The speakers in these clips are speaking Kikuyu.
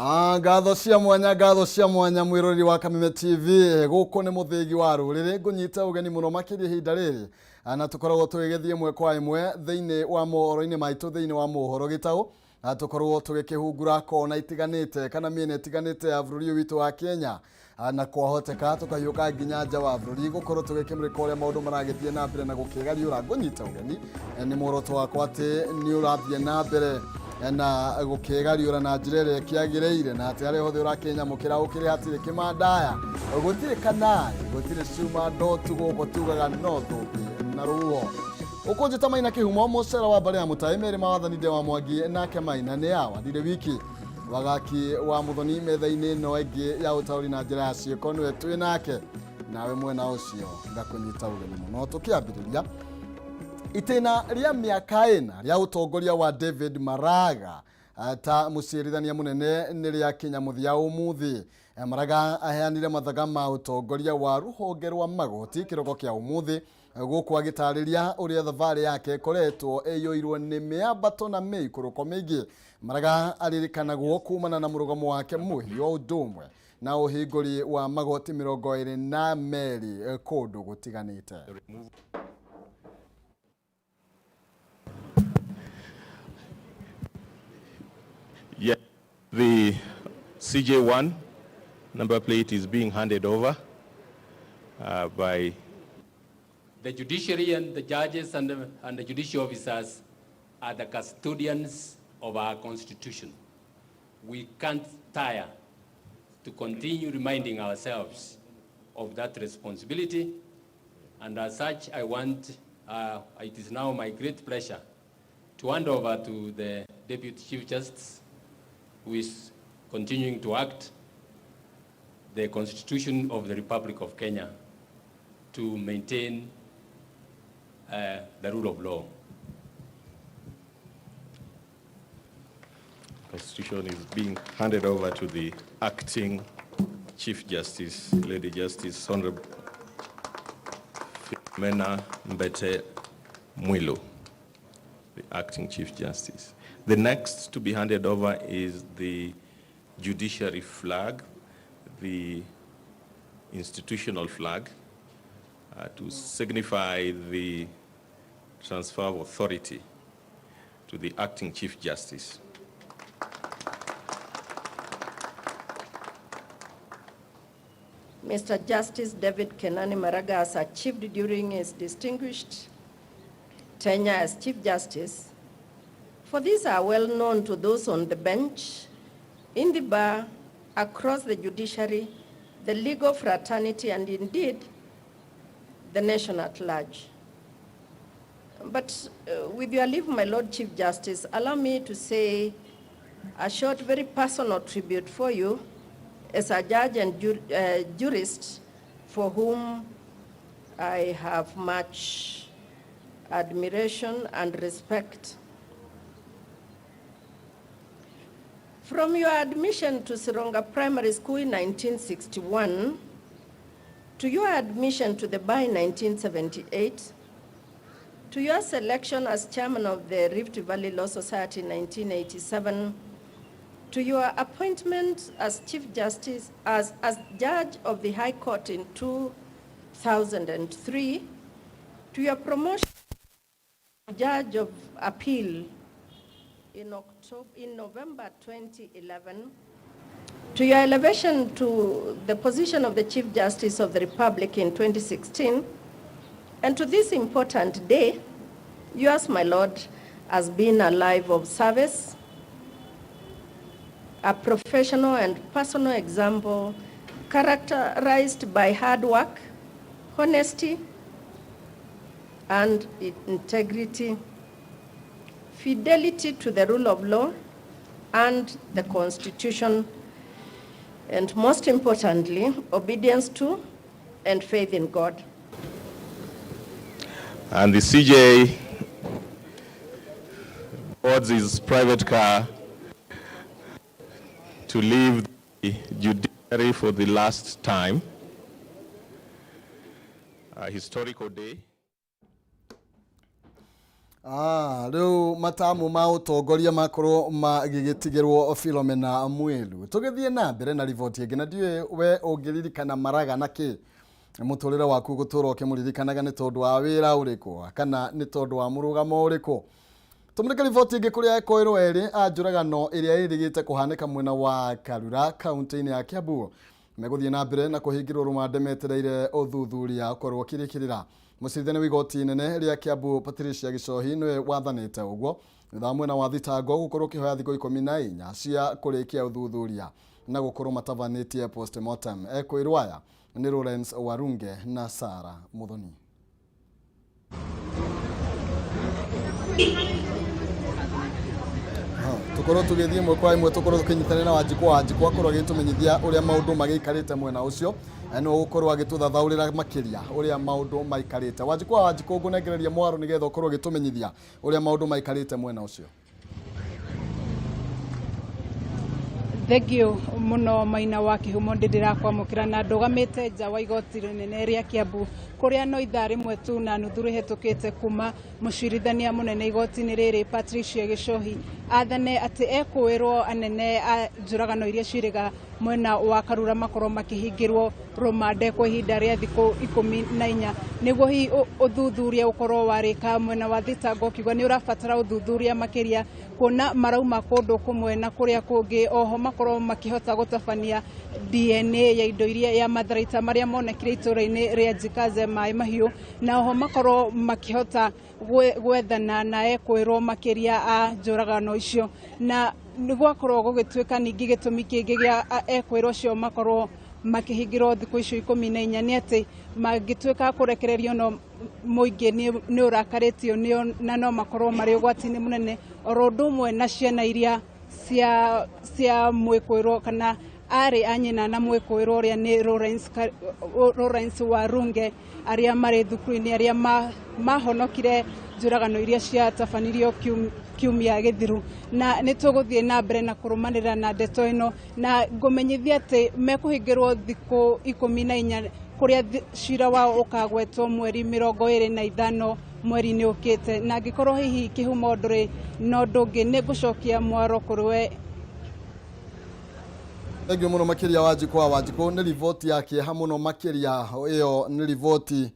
Ngatho cia mwanya, ngatho cia mwanya mwiroreri wa Kameme TV. Gũkũ nĩ mũthĩgi wa rũrĩrĩ, ngũnyita ũgeni mũno makĩria ihinda rĩrĩ. Na tũkoragwo tũgĩgĩthiĩ ĩmwe kwa ĩmwe thĩinĩ wa mohoro-inĩ maitũ, thĩinĩ wa mohoro gĩtaũ, na tũkorwo tũgĩkĩhungura kona itiganĩte kana mĩena ĩtiganĩte ya bũrũri ũyũ witũ wa Kenya. Na kwahoteka tũkahiũka nginya nja wa bũrũri gũkorwo tũgĩkĩmũrĩka ũrĩa maũndũ maragĩthiĩ na mbere na gũkĩgariũra. Ngũnyita ũgeni, nĩ muoroto wakwa atĩ nĩ ũrathiĩ na mbere na gũkĩgariũra na njĩra ĩrĩa ĩkĩagĩrĩire, na atĩ harĩa hothe ũrakĩnyamũkĩra ũkĩrĩ hatirĩ kĩmandaya, gũtirĩ kanai, gũtirĩ cuma ndotu, gũkũ tugaga no thũmbĩ na rũhuho. Ũkũnjĩta Maina Kĩhumo, mũcera wa mbarĩ ya mũtaĩ merĩ ma wathani nde wa Mwangi, nake Maina nĩ awa ndirĩ wiki wagaki wa mũthoni metha-inĩ ĩno ĩngĩ ya ũtaũri na njĩra ya ciĩko nĩwe twĩ nake, nawe mwena ũcio ngakũnyita ũgeni mũno. Tũkĩambĩrĩria itĩna rĩa mĩaka 4 rĩa ũtongoria wa David Maraga ta mũciarithania mũnene nĩ rĩakinya mũthia ũmũthĩ. Maraga aheanire mathaga ma ũtongoria wa rũhonge rwa magoti kĩroko kĩa ũmũthĩ, gũkũ agĩtarĩria ũrĩa thabarĩ yake ĩkoretwo ĩiyũirwo nĩ mĩambato na mĩikũrũko mĩingĩ. Maraga aririkanagwo kumana na mũrũgamo wake mũhiũ o ũndũ ũmwe na ũhingũri wa magoti 22 kũndũ gũtiganĩte. Yeah, the CJ1 number plate is being handed over by the judiciary, and the judges and the judicial officers are the custodians of our constitution. We can't tire to continue reminding ourselves of that responsibility. And as such, it is now my great pleasure to hand over to the Deputy Chief Justice, who is continuing to act the Constitution of the Republic of Kenya to maintain the rule of law. Constitution is being handed over to the acting Chief Justice, Lady Justice Honorable Philomena Mbete Mwilu, the acting Chief Justice. The next to be handed over is the judiciary flag, the institutional flag, to signify the transfer of authority to the acting Chief Justice. Mr. Justice David Kenani Maraga has achieved during his distinguished tenure as Chief Justice. For these are well known to those on the bench, in the bar, across the judiciary, the legal fraternity, and indeed, the nation at large. But with your leave, my Lord Chief Justice, allow me to say a short, very personal tribute for you as a judge and jurist for whom I have much admiration and respect. From your admission to Sironga Primary School in 1961 to your admission to the bar in 1978, to your selection as chairman of the Rift Valley Law Society in 1987, to your appointment as Chief Justice, as Judge of the High Court in 2003, to your promotion to Judge of Appeal in November 2011, to your elevation to the position of the Chief Justice of the Republic in 2016, and to this important day, yours, my Lord, has been a life of service, a professional and personal example characterized by hard work, honesty, and integrity, fidelity to the rule of law and the Constitution, and most importantly, obedience to and faith in God. And the CJ boards his private car to leave the judiciary for the last time. A historical day. Rĩu matamu ma ũtongoria makorwo magĩgĩtigĩrwo Philomena Mwilu. Tũgĩthiĩ na mbere na riboti ĩngĩ, na ndiũĩ we ũngĩririkana Maraga na kĩ mũtũrĩre waku gũtũra ũkĩmũririkanaga nĩ tondũ wa wĩra ũrĩkũ kana nĩ tondũ wa mũrũgamo ũrĩkũ. Tũmũrĩke riboti ĩngĩ kũrĩa ekũĩrwo erĩ a njũragano ĩrĩa ĩrĩgĩte kũhanĩka mwena wa Karura kaunti-inĩ ya Kiambu megũthiĩ na mbere na kũhingĩrwo rũmande metereire ũthuthuria ũkorwo ũkĩrĩkĩrĩra. Mũcirithania wa igoti inene rĩa Kiambu Patricia Gichohi nĩwe wathanĩte ũguo thutha wa mwena wa thitango gũkorwo ũkĩhoya thikũ 14 cia kũrĩkia ũthuthuria na gũkorwo matabanĩtie postmortem. Ekũĩrwo aya nĩ Lawrence Warunge na Sarah Muthoni. Tukorwo tũgĩthiĩ ĩmwe kwa ĩmwe, tũkorwo tũkĩnyitanĩra na Wanjikũ. Wanjikũ akorwo agĩtũmenyithia ũrĩa maũndũ magĩikarĩte mwena ũcio, no ũgũkorwo agĩtũthathaũrĩra makĩria ũrĩa maũndũ maikarĩte. Wanjikũ wa Wanjikũ, ngũnengereria mwaro nĩgetha ũkorwo ũgĩtũmenyithia ũrĩa maũndũ maikarĩte mwena ũcio. Thengio muno Maina wa Kihumo, ndĩrakwamũkĩra na ndũgamĩte nja wa igoti rĩnene rĩa Kiambu kũrĩa no ithaa rĩmwe tu na nuthu rĩhetũkĩte kuma mũcirithania mũnene igoti-inĩ rĩrĩ Patricia Gichohi athane atĩ ekũĩrwo anene a njũragano iria cirĩga mwena wa Karura makorwo makĩhingĩrwo rũmande kwa ihinda rĩa thikũ 14 nĩguo hihi ũthuthuria ũkorwo warĩka. Mwena wa thitango ũkiuga nĩ ũrabatara ũthuthuria makĩria kuona marauma kũndũ kũmwe na kũrĩa kũngĩ, oho makorwo makĩhota gũtabania DNA ya indo iria ya matharaita marĩa monekire itũra-inĩ rĩa Njikaze Maĩ Mahiũ, na oho makorwo makĩhota gwethana na ekwĩrwo makĩria a njũragano icio. Na nĩgwakorwo gũgĩtuĩka ningĩ gĩtũmi kĩngĩ gĩa ekwĩrwo acio makorwo makĩhingĩrwo thikũ icio 14 nĩ atĩ mangĩtuĩka kũrekererio no mũingĩ nĩ ũrakarĩtio nĩo na no makorwo marĩ ũgwati-inĩ mũnene, oro ũndũ ũmwe na ciana iria cia mwĩkũĩrwo kana arĩ a nyina na mwĩkũĩrwo ũrĩa nĩ Lawrence Warunge arĩa marĩ thukuru-inĩ arĩa mahonokire njũragano iria ciatabanirio kiumia gĩthiru. Na nĩ tũgũthiĩ na mbere na kũrũmanĩrĩra na ndeto ĩno na ngũmenyithia atĩ mekũhingĩrwo thikũ 14 kũrĩa cira wao ũkagwetwo mweri 25 mweri-inĩ ũkĩte. Na angĩkorwo hihi Kĩhumo ndũrĩ na ũndũ ũngĩ, nĩ ngũcokia mwaro kũrĩ we. Thengio mũno makĩria Wanjikũ wa Wanjikũ, nĩ riboti ya kĩeha mũno makĩria. Ĩyo nĩ riboti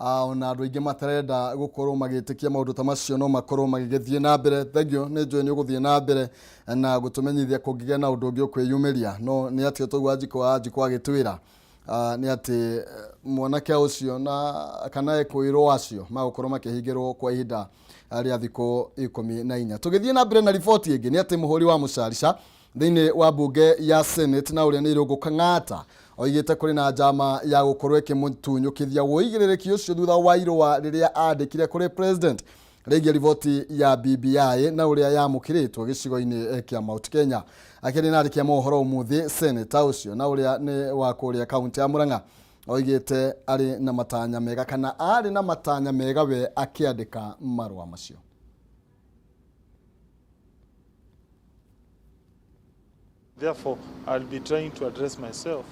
ona andũ aingĩ matarenda gũkorwo magĩtĩkia maũndũ ta macio no makorwo magĩgĩthiĩ na mbere. Thengio, nĩ njũĩ nĩ ũgũthiĩ na mbere na gũtũmenyithia kũngĩgĩa na ũndũ ũngĩ ũkwĩyumĩria, no nĩ atĩ tũguo Wanjikũ wa Wanjikũ agĩtwĩra nĩ atĩ mwanake ũcio na kana ekũĩrwo acio magũkorwo makĩhingĩrwo kwa ihinda rĩa thikũ 14. Tũgĩthiĩ na mbere na riboti ĩngĩ nĩ atĩ mũhũri wa mũcarica thĩinĩ wa mbunge ya Senate na ũrĩa nĩ Irũngũ Kang'ata oigĩte kũrĩ na njama ya gũkorwo ĩkĩmũtunyũkithia ũigĩrĩrĩki ũcio thutha wa irũa rĩrĩa andĩkire kũrĩ president rĩgiĩ riboti ya BBI na ũrĩa yamũkĩrĩtwo gĩcigo-inĩ kĩa Mount Kenya. Akĩrĩ na andĩki a mohoro ũmũthĩ, senator ũcio na ũrĩa nĩ wa kũrĩa kaunti ya Murang'a oigĩte arĩ na matanya mega kana arĩ na matanya mega we akĩandĩka marũa macio. Therefore, I'll be trying to address myself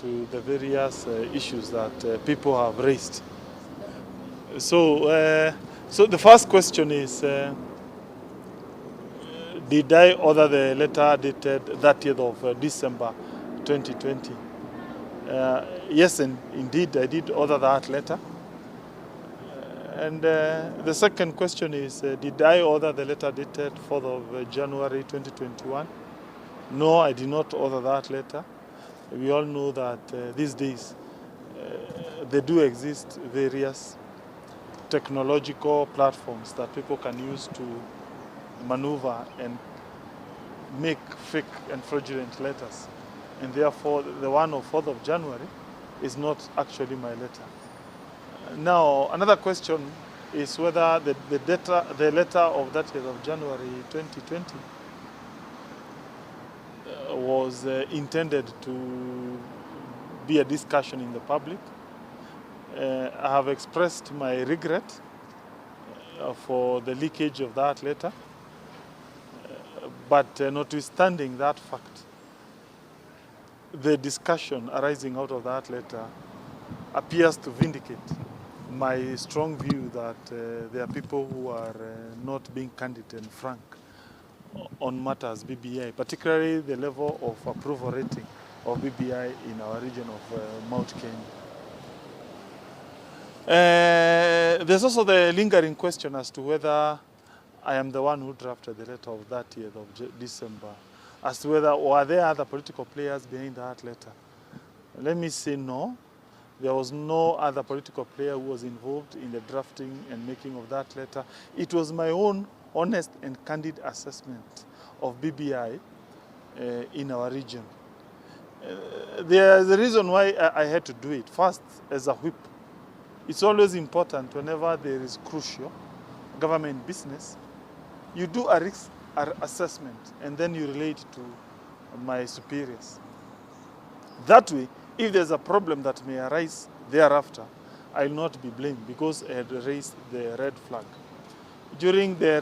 to the various issues that people have raised. So the first question is, did I order the letter dated 30th of December 2020? Yes, and indeed, I did order that letter. And the second question is, did I order the letter dated 4th of January 2021? No, I did not order that letter. We all know that these days there do exist various technological platforms that people can use to maneuver and make fake and fraudulent letters. And therefore, the one of 4th of January is not actually my letter. Now, another question is whether the letter of 30th of January 2020 was intended to be a discussion in the public. I have expressed my regret for the leakage of that letter, but notwithstanding that fact, the discussion arising out of that letter appears to vindicate my strong view that there are people who are not being candid and frank on matters BBI, particularly the level of approval rating of BBI in our region of Mount Kenya. There's also the lingering question as to whether I am the one who drafted the letter of 30th of December, as to whether were there other political players behind that letter. Let me say no. There was no other political player who was involved in the drafting and making of that letter. It was my own honest and candid assessment of BBI in our region. There is a reason why I had to do it. First, as a whip, it's always important whenever there is crucial government business, you do a risk assessment and then you relate to my superiors. That way, if there's a problem that may arise thereafter, I'll not be blamed because I had raised the red flag. During the